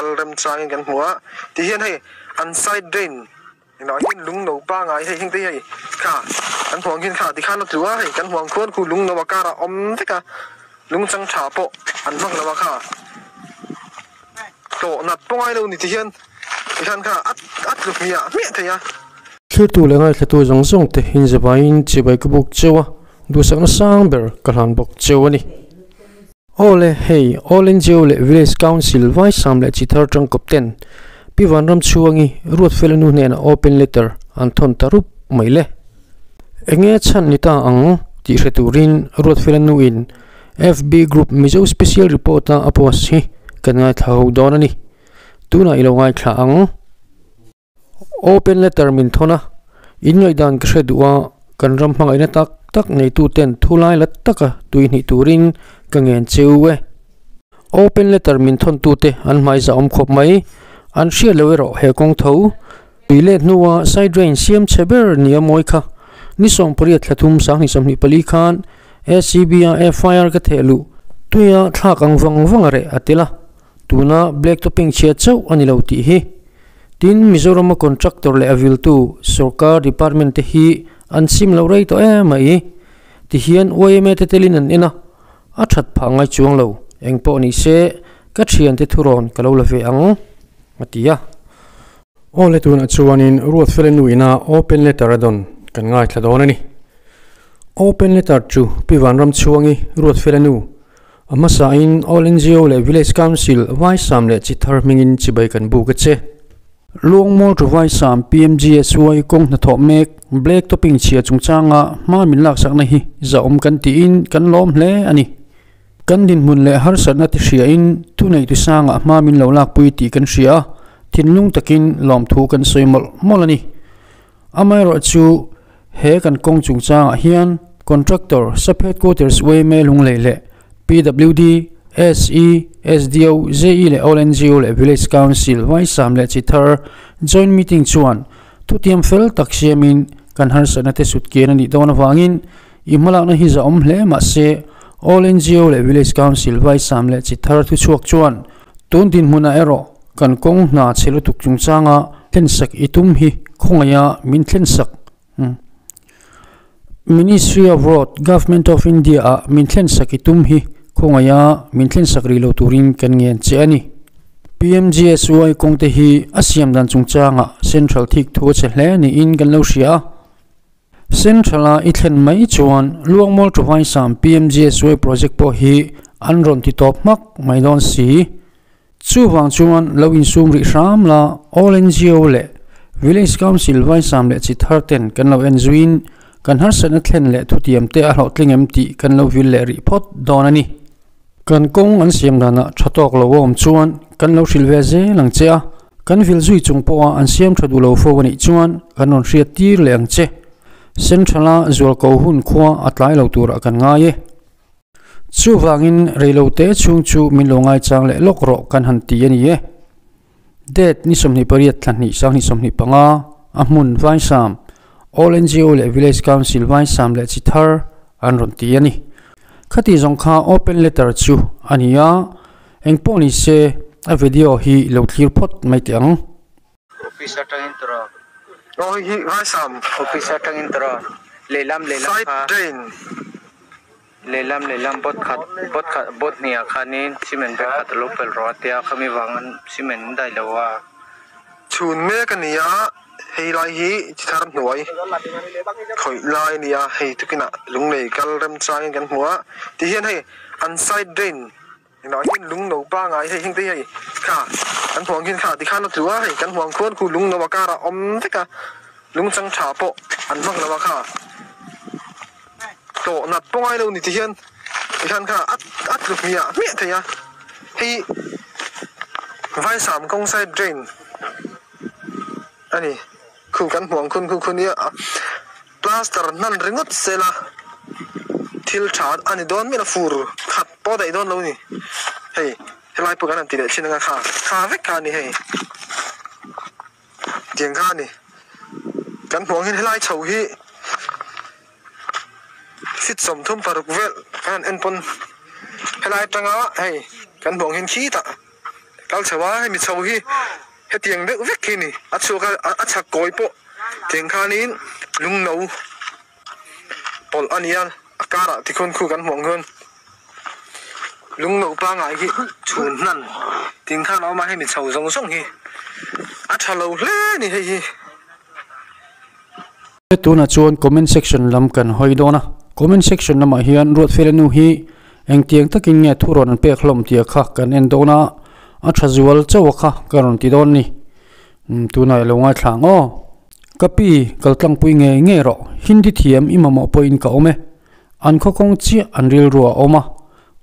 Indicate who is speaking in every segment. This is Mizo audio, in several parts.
Speaker 1: kal remchangin kan hmu a tihian hei an side drain engah hian lung no pangai hei heng te hi hei kha kan hmuh ang hian kha tikhan a tlu a hei kan hmuh ang khuan khu lung no a karah a awm vek a lung chang tha pawh an hmang lo a kha tawh nat pawh ngai lo ni tihian tikhan kha a a tlu hmiah hmiah thei a.
Speaker 2: Thlirtu leh ngaithlatu zawng zawng te inzavaiin chibai ka buk cheu a, duhsakna sang ber ka hlan bawk cheu a ni. Aw le, hei All NGO leh Village Council Vaisam leh Chithar tangkawp ten Pi Vanramchhuangi Ruatfela nu hnenah open letter an thawn ta rup mai le. Enge chhan ni ta ang tih hre turin Ruatfela nu in FB group Mizo Special Report a a post hi kan ngaithla ho dawn a ni. Tunah i lo ngaithla ang. Open letter min thawn a, in ngaihdan ka hre duh a, kan ram hmangaihna tak tak neitu ten thu lai la taka tui hnih turin ka ngen cheu e. Open letter min thawn tute an hmai zah awm khawp mai, an hriat loh erawh he kawng tho tui let hnua side drain siam chhe ber nia mawi kha ni 18 thla thum 2024 khan ACB a FIR ka theh luh tuia thlak ang vang vang a reh a tel a. Tuna black topping chhia chauh a ni lo tih hi. Tin, Mizorama contractor leh a viltu sorkar department te hi an sim lo rei tawh em mai. Tihian yma te telin an en a, a that phah ngai chuang lo. Eng pawh ni se, ka thiante thurawn ka lo la ve ang, a ti a. Aw le tunah chuanin Ruatfela nu ina open letter a dawn kan ngaithla dawn a ni. Open letter chu Pi Vanramchhuangi Ruatfela nu A hmasain All NGO leh Village Council Vaisam leh Chithar hmingin chibai kan buk a che. Luangmual to Vaisam PMGSY kawng hnathawh mek Black Topping chhia chungchanga hma min laksakna hi zahawm kan tiin kan lawm hle a ni. Kan dinhmun leh harsatna te hriain thuneitu sangah hma min lo lakpui tih kan hria a, thinlung takin lawmthu kan sawi mawlh mawlh a ni. Amaherawhchu, he kan kawng chungchangah hian Contractor, Sub Headquarters yma Lunglei leh PWD, SE, SDO, JE leh All NGO leh Village Council Vaisam leh Chithar Joint Meeting chuan thutiam fel tak siamin kan harsatna te sut kian a nih dawn avangin i hmalakna hi zahawm hle mahse All NGO leh Village Council Vaisam leh Chithar thuchhuak chuan tun dinhmunah erawh kan kawng hna chhe lutuk chungchanga thlensak i tum hi khawngaiha min thlensak Ministry of Road, Government of India ah min thlensak i tum hi khawngaiha min thlensak rih lo turin kan ngen che a ni. PMGSY kawng te hi a siam dan chungchangah Central thik thu a che hle niin kan lo hria a. Central a i thlen mai chuan Luangmual Thuvaisam PMGSY project pawh hi an rawn ti tawp hmak mai dawn si. Chuvang chuan lo insum rih hram la, All NGO leh Village Council Vaisam leh Chithar ten kan lo en zuiin kan harsatna thlen leh thutiam te a hlawhtling em tih kan lo vil leh rih phawt dawn a ni. Kan kawng an siam danah tha tawk lo a awm chuan kan lo hrilh ve zel ang che a, kan vil zui chung pawha an siam tha duh lo fo a nih chuan kan rawn hriat tir leh ang che. Central-a zualko hun khua a tlai lo turah kan ngai e. Chuvangin reilote chhung chu min lo ngaichang leh lawk rawh kan han ti a ni e. Date ni 28 thla hnih sanghnih 25 a hmun Vaisam, All NGO leh Village Council Vaisam leh Chithar an rawn ti a ni. Khati zawng kha open letter chu a ni a, engpawh ni se a video hi lo thlir phawt mai teh ang.
Speaker 3: Office atangin tawrh.
Speaker 1: Aw hei hi Vaisam.
Speaker 3: Office atangin tawrh. Lehlam lehlam
Speaker 1: Side
Speaker 3: kha.
Speaker 1: drain.
Speaker 3: Lehlam lehlam bot khat bot khat bot hniah khanin cement bag khat alo pel rawh a tia khami vangin cement an daih lo a.
Speaker 1: Chhun mek a ni a, hei lai hi chi thar hnuai khawih lai a ni a, hei tukinah lunglei kal remchangin kan hmu a, tihian hei an side drain Engah hian lung no pangai hei heng te hi hei kha kan hmuh ang hian kha tikhan a tlu a hei kan hmuh ang khuan khu lung no a karah a awm vek a lung chang tha pawh an hmang lo a kha tawh nat pawh ngai lo ni ti hian tikhan kha a a tlu hmiah hmiah thei a hei Vaisam kawng side drain a ni khu kan hmuh ang khun khu khu nia plaster hnan ringawt sela thil tha a ni dawn miah lo fur khat pawh a daih dawn lo ni hei helai pawh kan han ti leh thin anga kha kha vek kha a ni hei tiang kha a ni kan hmuh ang hian helai chho hi feet 36 vel kan han en pawn helai atanga hei kan hmuh ang hian khitah. Kal chho a, hemi chho hi hetiang deuh vek hi ni. A chhuak a, a chhak kawi pawh tiang khanin lung no pawlh a ni a, a karah tikhawn khu kan hmuh ang hian lung no pangngai hi chhun hnan tiang khan a awm a, hemi chho zawng zawng hi a tha lo hle a ni hei hi.
Speaker 2: Tunah chuan comment section lam kan hawi dawn a, comment section lamah hian Ruatfela nu hi engtiang takin nge thu rawn an pek hlawm tih kha kan en dawn a, a tha zual chauh a kha ka rawn ti dawn ni. Umm tunah i lo ngaithla ang aw. Ka pi, kal tlangpui ngei ngei rawh, Hindi thiam i mamawh pawhin ka awm e. An khaw kawng chiah an rilru a awm a,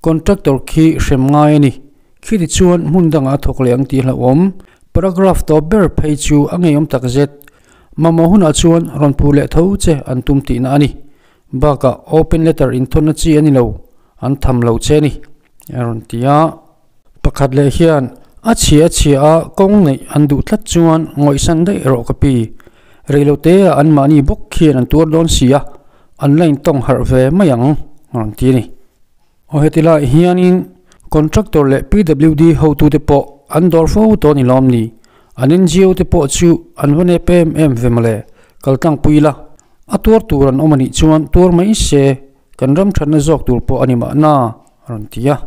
Speaker 2: contractor khi hrem ngai a ni. Khiti chuan hmun dangah a thawk leh ang tih hlauhawm. Paragraph tawp ber phei chu a ngeiawm takzet. Mamawh hunah chuan rawn phu leh tho che an tum tihna a ni. Bakah open letter inthawnna chi a ni lo, an tham lo che a ni, a rawn ti a. Pakhat leh hian a chhia a chhia a kawng neih an duh tlat chuan ngawihsan daih rawh ka pi. Reilote ah anmahni bawk khian an tuar dawn si a, an la intawng harh ve mai ang, a rawn ti a ni. Aw heti lai hianin contractor leh PWD hotute pawh an dawr fo tawh a ni lawm ni? An NGO te pawh chu an va nep em em ve mawle, kal tlangpui ila. A tuar tur an awm a nih chuan tuar mai se, kan ram thatna zawk tur pawh a ni mahna, a rawn ti a.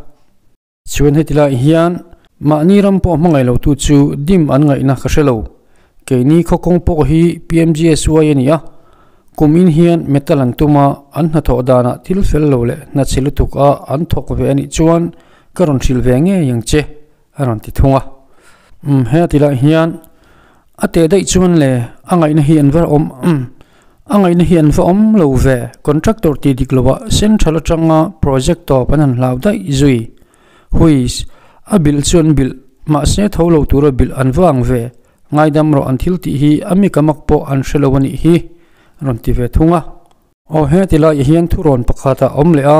Speaker 2: Chuan heti lai hian mahni ram pawh hmangaih lotu chu dim an ngaihna ka hre lo. Keini khaw kawng pawh hi PMGSY a ni a, kum in hian metal an tum a, an hnathawh danah thil fel lo leh hna chhe lutuk a an thawk ve a nih chuan ka rawn hrilh ve ngei ang che, a rawn ti thung a. Umm he a ti lai hian a teh daih chuan le a ngaihna hi an va awm umm a ngaihna hi an va awm lo ve contractor tih dik loah central atanga project tawp an han hlau daih zui huiss a bilh chu an bilh mahse tho lo tura bilh an va ang ve ngaidam rawh an thil tih hi a mi ka mak pawh an hre lo a nih hi a rawn ti ve thung a. Aw he ti lai hian thurawn pakhat a awm leh a,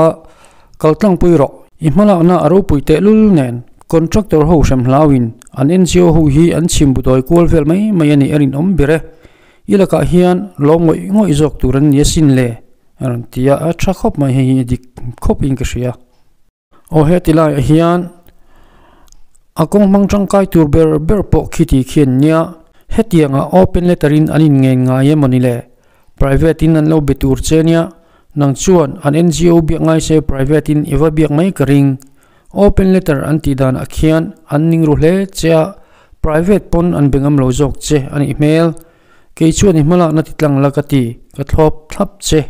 Speaker 2: kal tlangpui rawh. I hmalakna a ropui tehlul nen contractor ho hrem hlauin an NGO ho hi an chhim bu dawi kual vel mai mai a nih a rinawm ber e. I lakah hian lawm ngawih ngawih zawk tur an ni asin le a rawn ti a, a tha khawp mai hei hi a dik khawp in ka hria. Aw he ti laiah hian a kawng hmang tangkai tur ber ber pawh khi ti khi an nia, hetianga open letter in an in ngen ngai em awni le? Private in an lo be tur che nia, nang chuan an NGO biak ngai se private in i va biak mai ka ring. Open letter an tih danah khian an ning ru hle che a, private pawn an be ngam lo zawk che a nih hmel. Kei chuan i hmalakna ti tlang la ka ti, ka thlawp thlap che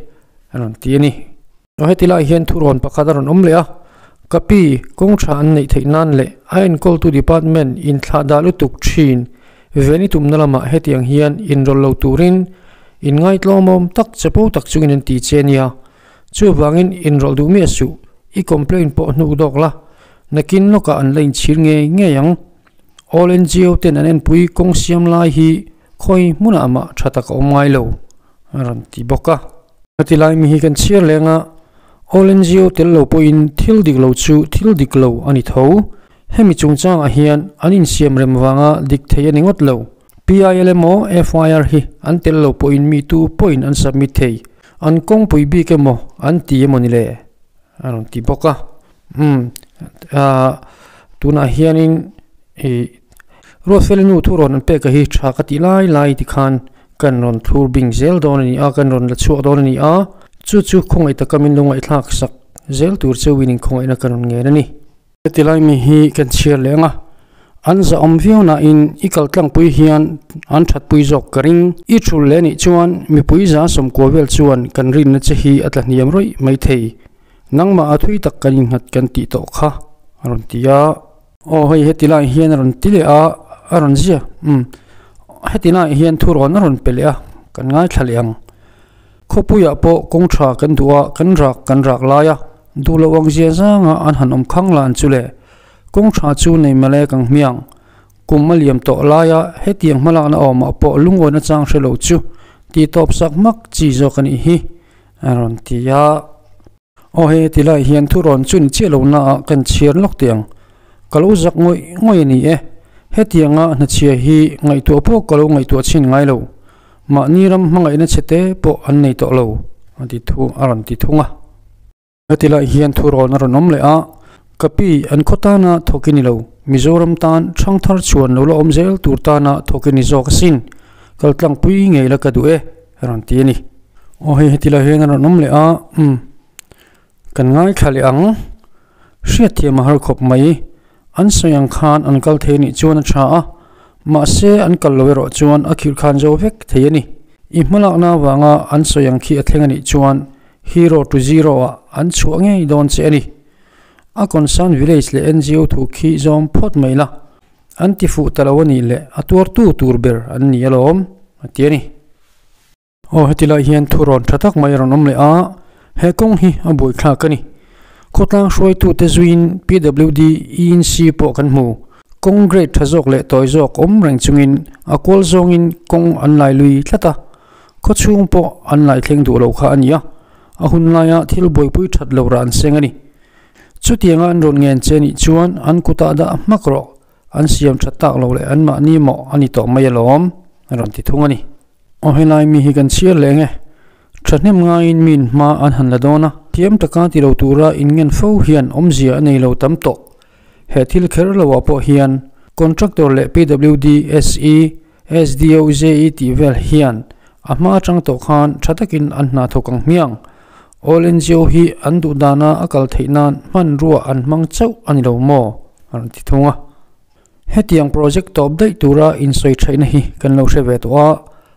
Speaker 2: a rawn ti a ni. Aw heti lai hian thurawn pakhat a rawn awm leh a, ka pi kawng tha an neih theih nan leh a enkawltu department inthlah dah lutuk thin veni tumna lamah hetiang hian inrawlh lo turin inngaihtlawmawm tak chapo tak chungin an ti che nia. Chuvangin inrawlh duh miah suh, i complaint pawh hnuk dawk la, nakin lawkah an la inchhir ngei ngei ang. All NGO ten an enpui kawng siam lai hi khawi hmunah mah tha tak a awm ngai lo, a rawn ti bawk a. Heti lai mi hi kan chhiar leng a, All NGO tel lo pawhin thil dik lo chu thil dik lo a ni tho. Hemi chungchangah hian an insiam rem vanga dik thei a ni ngawt lo. PIL emaw FIR hi an tel lo pawhin mi tu pawhin an submit thei. An kawngpui bik emaw an ti emaw ni le? A rawn ti bawk a. Umm ah tunah hianin ih Ruatfela nu thu rawn an pek a hi tha ka tih lai lai tikhan kan rawn thlur bing zel dawn a ni a, kan rawn la chhuak dawn a ni a, chu chu khawngaih taka min lo ngaihthlak sak zel tur cheuhin inkhawngaihna kan rawn ngen a ni. Heti lai mi hi kan chhiar leh ang a, an zahawm viau nain i kal tlangpui hian an thatpui zawk ka ring. I thul leh nih chuan mipui za sawmkua vel chuan kan rinna che hi a tla hniam rawih mai thei. Nangmah a thui tak kan innghat kan tih tawh kha a rawn ti a. Aw hei heti lai hian a rawn ti leh a, a rawn zia umm heti lai hian thurawn a rawn pe leh a, kan ngaithla leh ang. Khawpuiah pawh kawng tha kan duh a, kan rak kan rak lai a, duh loh ang zia zanga an han awm khang lan chu le. Kawng tha chu nei male kang hmiang, kum a liam tawh laia hetiang hmalakna awmah pawh lungawina chang hre lo chu tih tawp sak hmak chi zawk a nih hi a rawn ti a. Aw hei ti lai hian thurawn chu ni chiah lo na ah kan chhiar lawk teh ang. Ka lo zak ngawih ngawih a ni e. Hetianga hnachhia hi ngaihtuah pawh ka lo ngaihtuah chhin ngai lo. Mahni ram hmangaihna chhe te pawh an nei tawh lo a ti thu a rawn ti thung a. Heti lai hian thurawn a rawn awm leh a, Ka pi, an khaw tana thawk i ni lo. Mizoram tan thangthar chhuan lo la awm zel tur tana thawk i ni zawk asin. Kal tlangpui ngei la ka duh e, a rawn ti a ni. Aw hei heti lai hian a rawn awm leh a, umm kan ngaithla leh ang. Hriatthiam a har khawp mai. An sawi ang khan an kal thei nih chuan a tha a, mahse an kal lo erawh chuan a khirh khan zo vek thei a ni. I hmalakna avanga an sawi ang khi a thleng a nih chuan hero to zero ah an chhuah ngei dawn che a ni. A concern village leh NGO thu khi zawm phawt mai la, an ti fuh ta lo a nih leh a tuartu tur ber an ni alawm, a ti a ni. Aw heti lai hian thu rawn tha tak mai a rawn awm leh a, he kawng hi a buaithlak a ni. Khawtlang hruaitute zuiin PWD ENC pawh kan hmu. Kawng grade tha zawk leh tawi zawk awm reng chungin a kual zawngin kawng an lai lui tlat a, khawchhung pawh an lai thleng duh lo kha a ni a, a hun laia thil buaipui that lo rah an seng a ni. Chutianga an rawn ngen che nih chuan an kutah dah hmak rawh, an siam that tak lo leh anmahni mawh a ni tawh mai alawm, a rawn ti thung a ni. Aw helai mi hi kan chhiar leh nge? Thahnem ngaiin miin hma an han la dawn a, thiam taka ti lo tura inngen fo hian awmzia a nei lo tam tawh. He thil kher loah pawh hian Contractor leh PWD, SE, SDO, JE tih vel hian a hma atang tawh khan tha takin an hna thawk ang hmiang. All NGO hi an duh dana a kal theih nan hmanrua an hmang chauh a ni lo maw? a rawn ti thung a. Hetiang project tawp daih tura insawi thaihna hi kan lo hre ve tawh a,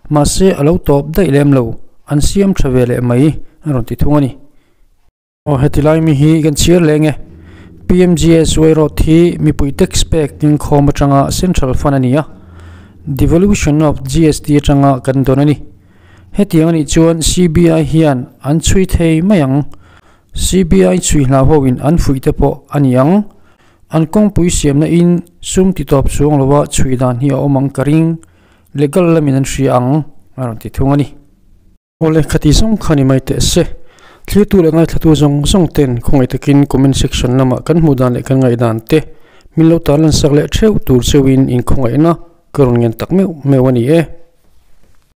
Speaker 2: mahse a lo tawp daih lem lo, an siam tha ve leh mai a rawn ti thung a ni. Aw heti lai mi hi kan chhiar leh nge? PMGSY road hi mipui tax pek inkhawm atanga central fund a ni a, devolution of GST atanga kan dawn a ni. Hetiang a nih chuan CBI hian an chhui thei mai ang. CBI chhui hlau hoin an fuih te pawh a ni ang. An kawngpui siamna in sum ti tawp chuang loa chhui dan hi a awm ang ka ring, legal lamin an hria ang a rawn ti thung a ni. Awle khati zawng kha ni mai teh se, thlirtu leh ngaithlatu zawng zawng ten khawngaih takin comment section lamah kan hmuh dan leh kan ngaihdan te min lo tarlan sak leh theuh tur cheuhin inkhawngaihna ka rawn ngen tak meuh meuh a ni e.